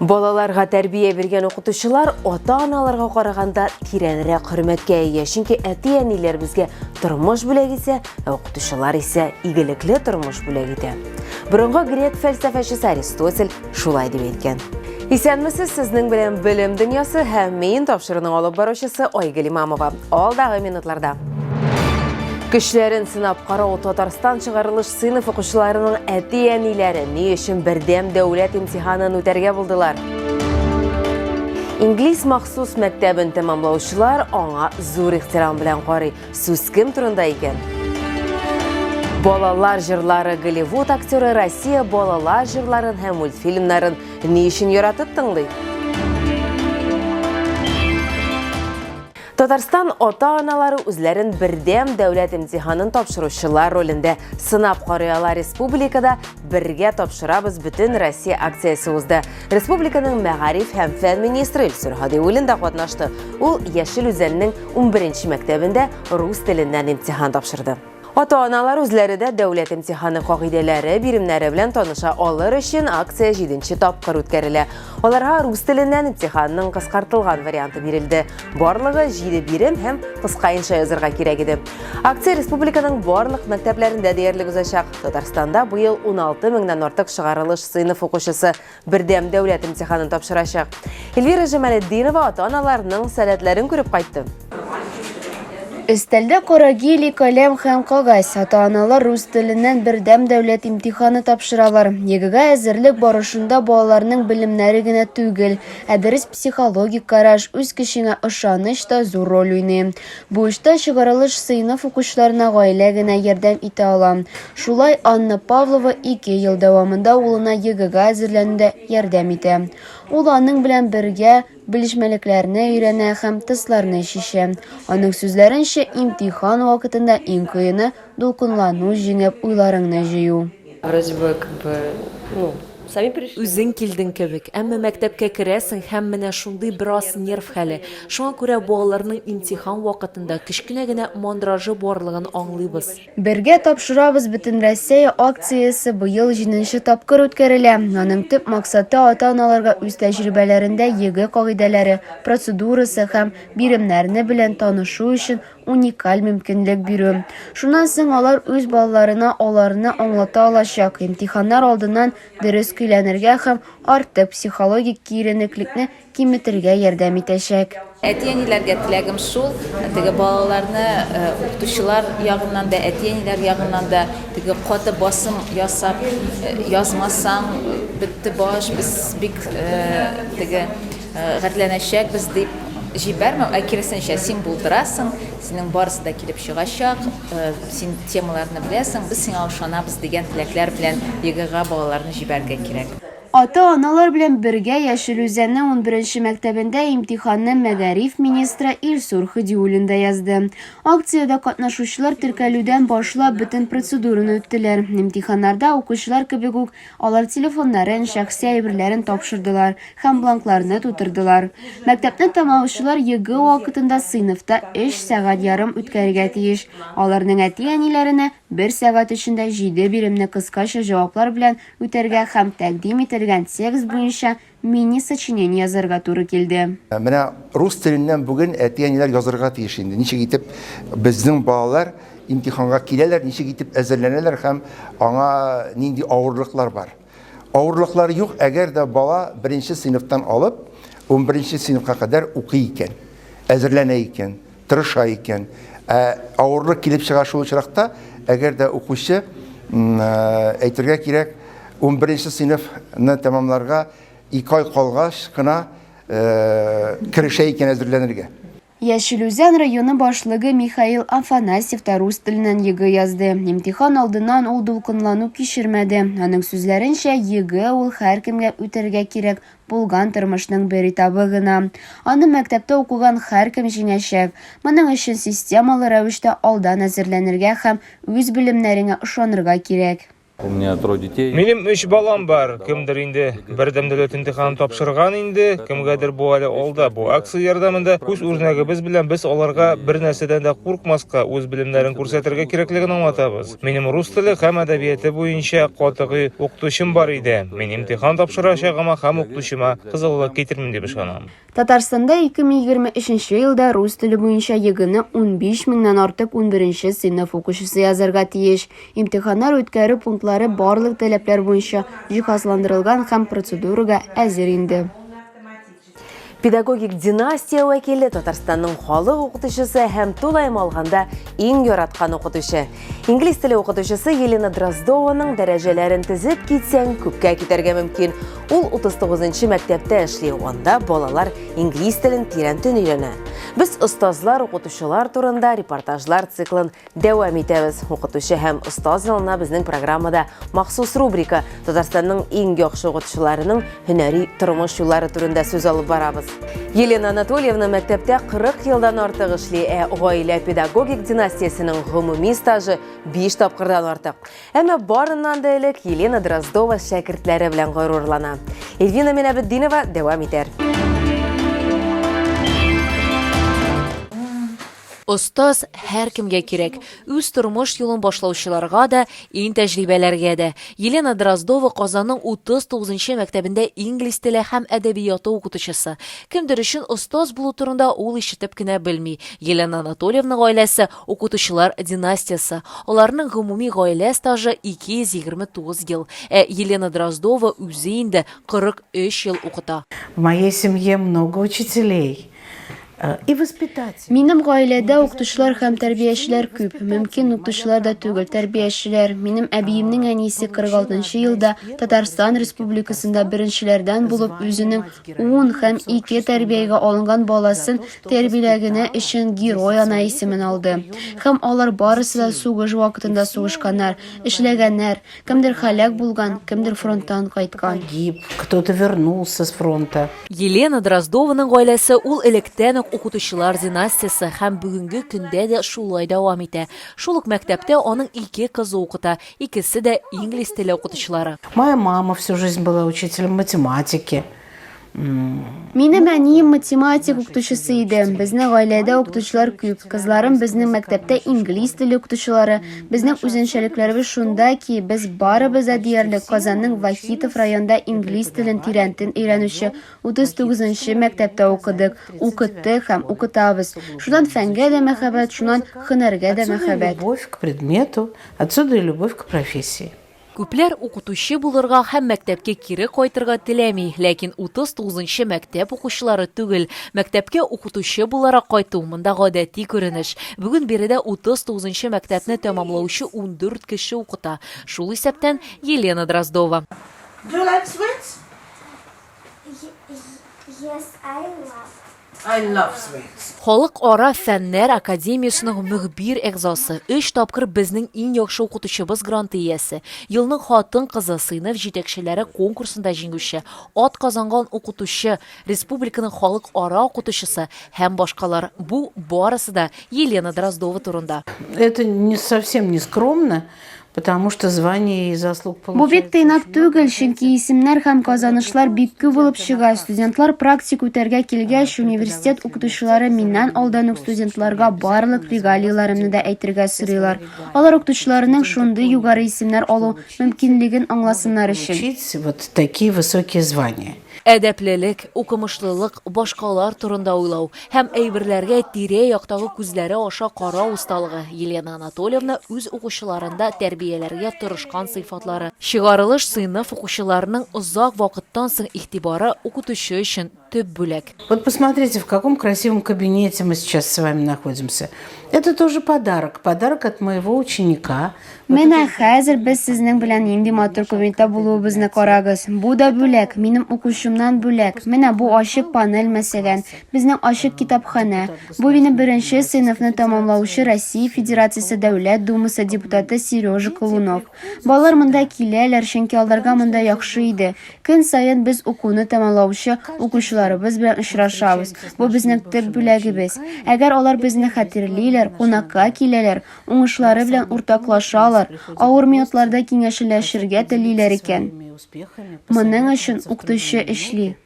Балаларга тәрбия биргән укытучылар ата-аналарга караганда тирәнрәк хөрмәткә ия, чөнки әти-әниләр безгә тормыш бүләк итсә, ә укытучылар исә игелекле тормыш бүләк итә. Борынгы грек фәлсәфәчесе Аристотель шулай дип әйткән. Исәнмесез, сезнең белән Белем дөньясы һәм мин тапшыруның алып баручысы Айгөл Имамова. Алдагы минутларда. Көчләрен сынап карау Татарстан чыгарылыш сыйныф укучыларының әти-әниләре ни өчен бердәм дәүләт имтиханын үтәргә булдылар? Инглиз махсус мәктәбен тәмамлаучылар аңа зур ихтирам белән карый. Сүз кем турында икән? Балалар җырлары Голливуд актеры Россия балалар җырларын һәм мультфильмнарын ни өчен яратып тыңлый? Татарстан ата-аналары үзләрен бердәм дәүләт имтиханын тапшыручылар ролендә сынап карый ала. Республикада Бергә тапшырабыз бөтен Россия акциясе узды. Республиканың мәгариф һәм фән министры Илсур Һадиуллин да катнашты. Ул Яшел Үзәннең 11 мәктәбендә рус теленнән имтихан тапшырды. Ата-аналар үзләре дә дәүләт имтиханы кагыйдәләре, биремнәре белән таныша алыр өчен акция җиденче тапкыр үткәрелә. Аларга рус теленнән имтиханның кыскартылган варианты бирелде. Барлыгы җиде бирем һәм кыска инша язарга кирәк иде. Акция республиканың барлык мәктәпләрендә диярлек узачак. Татарстанда быел 16 меңнән артык чыгарылыш сыйныф укучысы Бердәм дәүләт имтиханын тапшырачак. Эльвира Җамалетдинова ата-аналарның сәләтләрен күреп кайтты. Өстәлдә кара гели, каләм һәм кәгазь. Ата-аналар рус теленнән бердәм дәүләт имтиханы тапшыралар. ЕГЭга әзерлек барышында балаларның белемнәре генә түгел, ә дөрес психологик караш, үз көчеңә ышаныч та зур роль уйный. Бу эштә чыгарылыш сыйныф укучыларына гаилә генә ярдәм итә ала. Шулай Анна Павлова ике ел дәвамында улына ЕГЭга әзерләнүдә ярдәм итә. Ул аның белән бергә белешмәлекләрне өйрәнә һәм тестларны чишә. Аның сүзләренчә, имтихан вакытында иң кыены, дулкынлану җиңеп, уйларыңны җыю. Вроде бы, как бы, ну, сами пришли. Үзең килдең кебек, әмма мәктәпкә керәсең һәм менә шундый бераз нерв хәле. Шуңа күрә балаларның имтихан вакытында кечкенә генә мандражы барлыгын аңлыйбыз. Бергә тапшырабыз Бөтенроссия акциясе быел җиденче тапкыр үткәрелә. Аның төп максаты ата-аналарга үз тәҗрибәләрендә ЕГЭ кагыйдәләре, процедурасы һәм биремнәрне белән танышу өчен уникаль мөмкинлек бирү. Шуннан соң алар үз балаларына аларны аңлата алачак, имтиханнар алдыннан дөрес көйләнергә һәм артык психологик киеренкелекне киметергә ярдәм итәчәк. Әти-әниләргә теләгем шул, теге балаларны укытучылар ягыннан да, әти-әниләр ягыннан да теге каты басым ясап, язмасаң, бетте баш, без бик теге гарьләнәчәкбез дип җибәрмәү, ә киресенчә, син булдырасың, синең барысы да килеп чыгачак, син темаларны беләсең, без сиңа ышанабыз дигән теләкләр белән ЕГЭга балаларны җибәрергә кирәк. Ата-аналар белән бергә Яшел Үзәннең унберенче мәктәбендә имтиханны мәгариф министры Илсур Һадиуллин да язды. Акциядә катнашучылар теркәлүдән башлап бөтен процедураны үттеләр. Имтиханнарда укучылар кебек үк алар телефоннарын, шәхси әйберләрен тапшырдылар һәм бланкларны тутырдылар. Мәктәпне тәмамлаучылар ЕГЭ вакытында сыйныфта өч сәгать ярым үткәрергә тиеш. Аларның әти-әниләренә бер сәгать эчендә җиде биремне кыскача җаваплар белән үтәргә һәм тәкъдим ителгән текст буенча мини-сочинение язарга туры килде. Менә рус теленнән бүген әти-әниләр язырга тиеш инде. Ничек итеп безнең балалар имтиханга киләләр, ничек итеп әзерләнәләр һәм аңа нинди авырлыклар бар. Авырлыклар юк, әгәр дә бала беренче сыйныфтан алып унберенче сыйныфка кадәр укый икән, әзерләнә икән. тырыша икән. Ә авырлык килеп чыга шул очракта, әгәр дә укучы, әйтергә кирәк, 11 сыйныфны тәмамларга 2 ай калгач кына керешә икән әзерләнергә. Яшел Үзән районы башлыгы Михаил Афанасьев та рус теленнән ЕГЭ язды. Имтихан алдыннан ул дулкынлану кичермәде. Аның сүзләренчә, ЕГЭ ул һәркемгә үтәргә кирәк булган тормышның бер этабы гына. Аны мәктәптә укыган һәркем җиңәчәк. Моның өчен системалы рәвештә алдан әзерләнергә һәм үз белемнәреңә ышанырга кирәк. У меня трое детей. Минем өч балам бар. Кемдер инде бердәм дәүләт имтиханын тапшырган инде, кемгәдер бу әле алда. Бу акция ярдәмендә үз үрнәгебез белән без аларга бер нәрсәдән дә куркмаска, үз белемнәрен күрсәтергә кирәклеген аңлатабыз. Минем рус теле һәм әдәбияты буенча катгый укытучым бар иде. Мин имтихан тапшырачагыма һәм укытучыма кызыллык китермим дип ышанам. Татарстанда 2023 елда рус теле буенча ЕГЭны 15 меңнән артык унберенче сыйныф укучысы язарга тиеш. Имтиханнар үткәрү пунктлары барлык таләпләр буенча җиһазландырылган һәм процедурага әзер инде. Педагогик династия вәкиле, Татарстанның халык укытучысы һәм тулаем алганда иң яраткан укытучы. Инглиз теле укытучысы Елена Дроздованың дәрәҗәләрен тезеп китсәң, күпкә китәргә мөмкин. Ул 39 нчы мәктәптә эшли, анда балалар инглиз телен тирәнтен өйрәнә. Без остазлар, укытучылар турында репортажлар циклын дәвам итәбез. Укытучы һәм остаз елына безнең программада махсус рубрика Татарстанның иң яхшы укытучыларының һөнәри тормыш юллары турында сүз алып барабыз. Елена Анатольевна мәктәптә 40 елдан артык эшли, ә гаилә педагогик династиясенең гомуми стажы 5 тапкырдан артык. Әмма барыннан да элек Елена Дроздова шәкертләре белән горурлана. Эльвина Минабетдинова дәвам итәр. Остаз һәркемгә кирәк. Үз тормыш юлын башлаучыларга да, иң тәҗрибәләргә дә. Елена Дроздова Казанның 39 нчы мәктәбендә инглиз теле һәм әдәбияты укытучысы. Кемдер өчен остаз булу турында ул ишетеп кенә белми. Елена Анатольевна гаиләсе Укытучылар династиясе. Аларның гомуми гаилә стажы 229 ел. Ә Елена Дроздова үзе инде 43 ел укыта. В моей семье много учителей и воспитателей. Минем гаиләдә укытучылар һәм тәрбиячеләр күп. Мөмкин, укытучылар да түгел, тәрбиячеләр. Минем әбиемнең әнисе 46 нчы елда Татарстан Республикасында беренчеләрдән булып үзенең Ун һәм ике тәрбиягә алынган баласын тәрбияләгене өчен Герой ана исемен алды. Һәм алар барысы да сугыш вакытында сугышканнар, эшләгәннәр, кемдер һәлак булган, кемдер фронттан кайткан. Погиб, кто-то вернулся с фронта. Елена Дроздованың гаиләсе ул электән үк укытучылар династиясе һәм бүгенге көндә дә шулай дәвам итә. Шул ук мәктәптә аның ике кызы укыта, Икесе дә инглиз теле укытучылары. Моя мама всю жизнь была учителем математики. Минем әнием математик укытучысы иде. Безнең гаиләдә укытучылар күп. Кызларым безнең мәктәптә инглиз теле укытучылары. Безнең үзенчәлекләребез шунда ки, без барыбыз да диярлек Казанның Вахитов районында инглиз телен тирәнтен өйрәнүче 39 нчы мәктәптә укыдык, укыттык һәм укытабыз. Шуннан фәнгә дә мәхәббәт, шуннан һөнәргә дә мәхәббәт. Любовь к предмету, Отсюда и любовь к профессии. Күпләр укытучы булырга һәм мәктәпкә кире кайтырга теләми, ләкин 39 нчы мәктәп укучылары түгел. Мәктәпкә укытучы буларак кайту, монда гадәти күренеш. Бүген биредә 39 нчы мәктәпне тәмамлаучы 14 кеше укыта, шул исәптән Елена Дроздова. Do you like sweets? Yes, I love. I love sweets. Халыкара фәннәр академиясенең мөхбир әгъзасы, өч тапкыр Безнең иң яхшы укытучыбыз гранты иясе, Елның хатын-кызы сыйныф җитәкчеләре конкурсында җиңүче, атказанган укытучы, республиканың халыкара укытучысы һәм башкалар Бу барысы да Елена Дроздова турында. Это не совсем не скромно, Потому что звание и заслуг Бу бик тыйнак түгел, чөнки исемнәр һәм казанышлар бик күп булып чыга. Студентлар практик үтәргә килгәч, университет укытучылары миннән алдан ук студентларга барлык регалияләремне дә әйтергә сорыйлар. Алар укытучыларының шундый югары исемнәр алу мөмкинлеген аңласыннар өчен. Получить вот такие высокие звания. Әдәплелек, укымышлылык, башкалар турында уйлау һәм әйберләргә тирә-яктагы күзләре аша карау осталыгы, Елена Анатольевна үз укучыларында тәрбияләргә тырышкан сыйфатлары. Чыгарылыш сыйныф укучыларының озак вакыттан соң игътибары укытучы өчен төп бүләк. Вот посмотрите, в каком красивом кабинете мы сейчас с вами находимся. Это тоже подарок, подарок от моего ученика. Менә хәзер без сезнең белән нинди матур кабинетта булуыбызны карагыз. Бу да бүләк, минем укучымнан бүләк. Менә бу ачык панель, мәсәлән, безнең ачык китапханә. Бу минем беренче сыйныфны тәмамлаучы Россия Федерациясе Дәүләт Думасы депутаты Сережа Колунов. Балалар монда киләләр, чөнки аларга монда яхшы иде. Көн саен без укуны тәмамлаучы укучылар. укучыларыбыз белән очрашабыз. Бу безнең төп бүләгебез. Әгәр алар безне хәтерлиләр, кунакка киләләр, уңышлары белән уртаклашалар, авыр минутларда киңәшләшергә телиләр икән. Моның өчен укытучы эшли.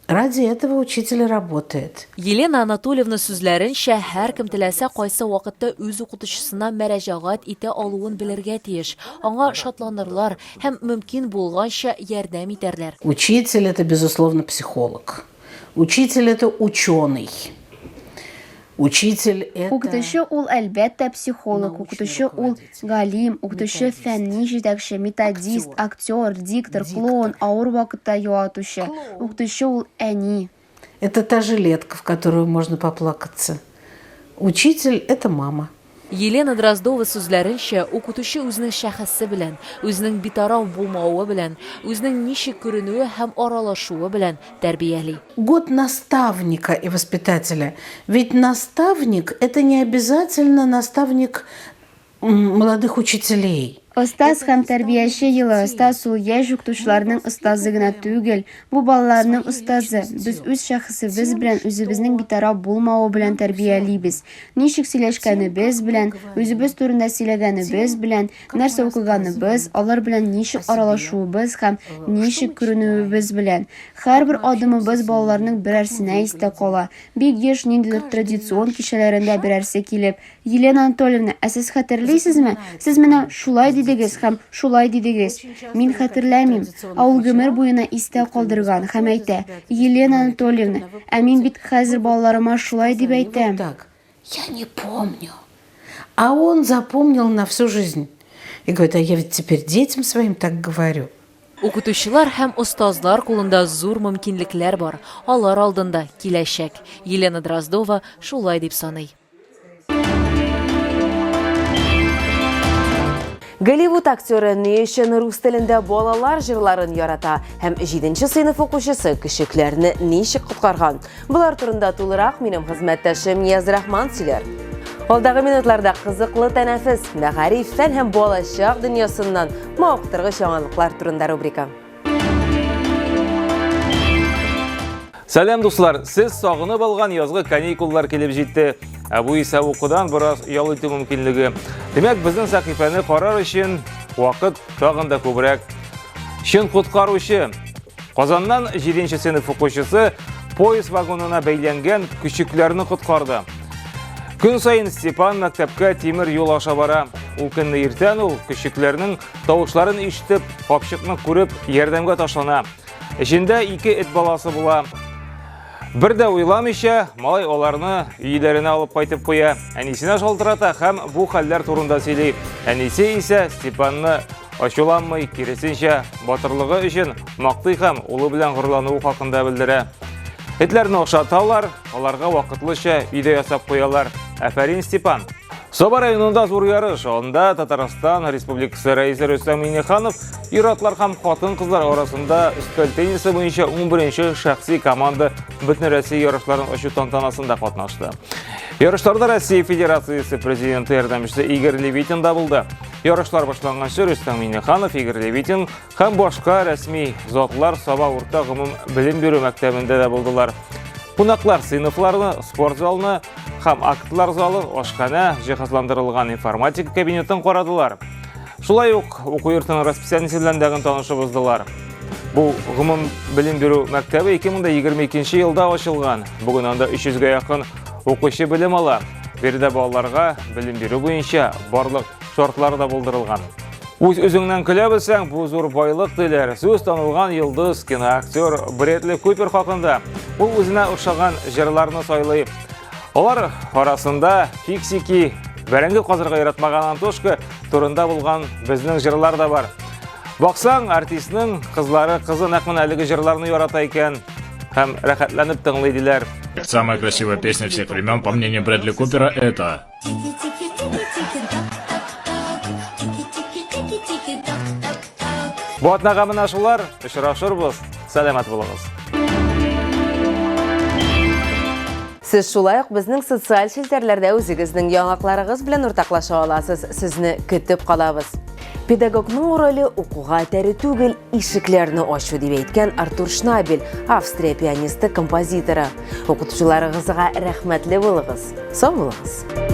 Ради этого учитель работает. Елена Анатольевна сүзләренчә, һәркем теләсә кайсы вакытта үз укытучысына мәрәҗәгать итә алуын белергә тиеш. Аңа шатланырлар һәм мөмкин булганча ярдәм итәрләр. Учитель, это, безусловно, психолог. Учитель, это ученый. Учитель это. Укытучы ул, әлбәттә, психолог, укытучы ул, галим, укытучы, фәнни җитәкче, методист, актер, диктор, клоун, авыр вакытта юатучы, укытучы ул, әни. Это та жилетка, в которую можно поплакаться. Учитель, это мама. Елена Дроздова сүзләренчә, укытучы үзенең шәхесе белән, үзенең битараф булмавы белән, үзенең ничек күренүе һәм аралашуы белән тәрбияли. Год наставника и воспитателя. Ведь наставник, это не обязательно наставник молодых учителей. Остаз һәм тәрбияче елы. Остаз ул яшь укытучыларның остазы гына түгел, бу балаларның остазы. Без үз шәхесебез белән, үзебезнең битараф булмавы белән тәрбиялибез. Ничек сөйләшкәнебез белән, үзебез турында сөйләгәнебез белән, нәрсә укыганыбыз, алар белән ничек аралашуыбыз һәм ничек күренүебез белән. Һәрбер адымыбыз балаларның берәрсенә истә кала. Бик еш ниндидер традицион кичәләрендә берәрсе килеп, Елена Анатольевна, ә сез хәтерлисезме? Сез менә шулай дидегез һәм шулай дидегез. Мин хәтерләмим. Ә ул гомер буена истә калдырган һәм әйтә, Елена Анатольевна, ә мин бит хәзер балаларыма шулай дип әйтәм. Я не помню. А он запомнил на всю жизнь. И говорит, а я ведь теперь детям своим так говорю. Укытучылар һәм остазлар кулында зур мөмкинлекләр бар, алар алдында, киләчәк. Елена Дроздова шулай дип саный. Голливуд актеры ни өчен рус телендә балалар җырларын ярата һәм 7 сыйныф укучысы көчекләрне ничек коткарган? Болар турында тулырак минем хезмәттәшем Нияз Рахман сөйләр. Алдагы минутларда кызыклы тәнәфес, мәгариф, фән һәм балачак дөньясыннан мавыктыргыч яңалыклар турында рубрика. Сәлам, дуслар! Сез сагынып алган язгы каникуллар килеп җитте. Ә бу исә укудан бераз ял итү мөмкинлеге. Димәк, безнең сәхифәне карар өчен вакыт тагын да күбрәк. Чын коткаручы. Казаннан 7 сыйныф укучысы поезд вагонына бәйләнгән көчекләрне коткарды. Көн саен Степан мәктәпкә тимер юл аша бара. Ул көнне иртән ул көчекләрнең тавышларын ишетеп, капчыкны күреп, ярдәмгә ташлана. Эчендә ике эт баласы була. Бер дә уйламыйча, малай аларны өйләренә алып кайтып куя. Әнисенә шалтырата һәм бу хәлләр турында сөйли. Әнисе исә Степанны ачуланмый, киресенчә, батырлыгы өчен мактый һәм улы белән горурлануы хакында белдерә. Этләрне ошаталар, аларга вакытлыча өйдә ясап куялар. Афәрин, Степан! Саба районында зур ярыш. Анда Татарстан Республикасы Рәисе Рөстәм Миңнеханов ир-атлар һәм хатын-кызлар арасында өстәл теннисы буенча 11 шәхси команда Бөтенроссия ярышларын ачу тантанасында катнашты. Ярышларда Россия Федерациясе президенты ярдәмчесе Игорь Левитин да булды. Ярышлар башланганчы Рөстәм Миңнеханов, Игорь Левитин һәм башка рәсми затлар Саба урта гомум белем бирү мәктәбендә дә булдылар. Кунаклар сыйныфларны, спорт залны һәм актлар залы, ашханә, җиһазландырылган информатика кабинетын карадылар. Шулай ук уку йортының расписаниесе белән дә танышып уздылар. Бу гомум белем бирү мәктәбе 2022 елда ачылган. Бүген анда 300гә якын укучы белем ала. Биредә балаларга белем бирү буенча барлык шартлар да булдырылган. Үз үзеңнән көлә белсәң, бу зур байлык диләр. Сүз танылган йолдыз, киноактер Брэдли Купер хакында. Ул үзенә охшаган җырларны сайлый. Алар арасында Фиксики, бәрәңге казырга яратмаган Антошка турында булган безнең җырлар да бар. Баксаң, артистның кызлары кызы нәкъ менә әлеге җырларны ярата икән һәм рәхәтләнеп тыңлый диләр. Самая красивая песня всех времен, по мнению Брэдли Купера, это... Бу атнага менә шулар. Очрашырбыз. Сәламәт булыгыз. Сез шулай ук безнең социаль челтәрләрдә үзегезнең яңалыкларыгыз белән уртаклаша аласыз. Сезне көтеп калабыз. Педагогның роле укуга этәрү түгел, ишекләрне ачу, дип әйткән Артур Шнабель, Австрия пианисты, композиторы. Укытучыларыгызга рәхмәтле булыгыз. Сау булыгыз.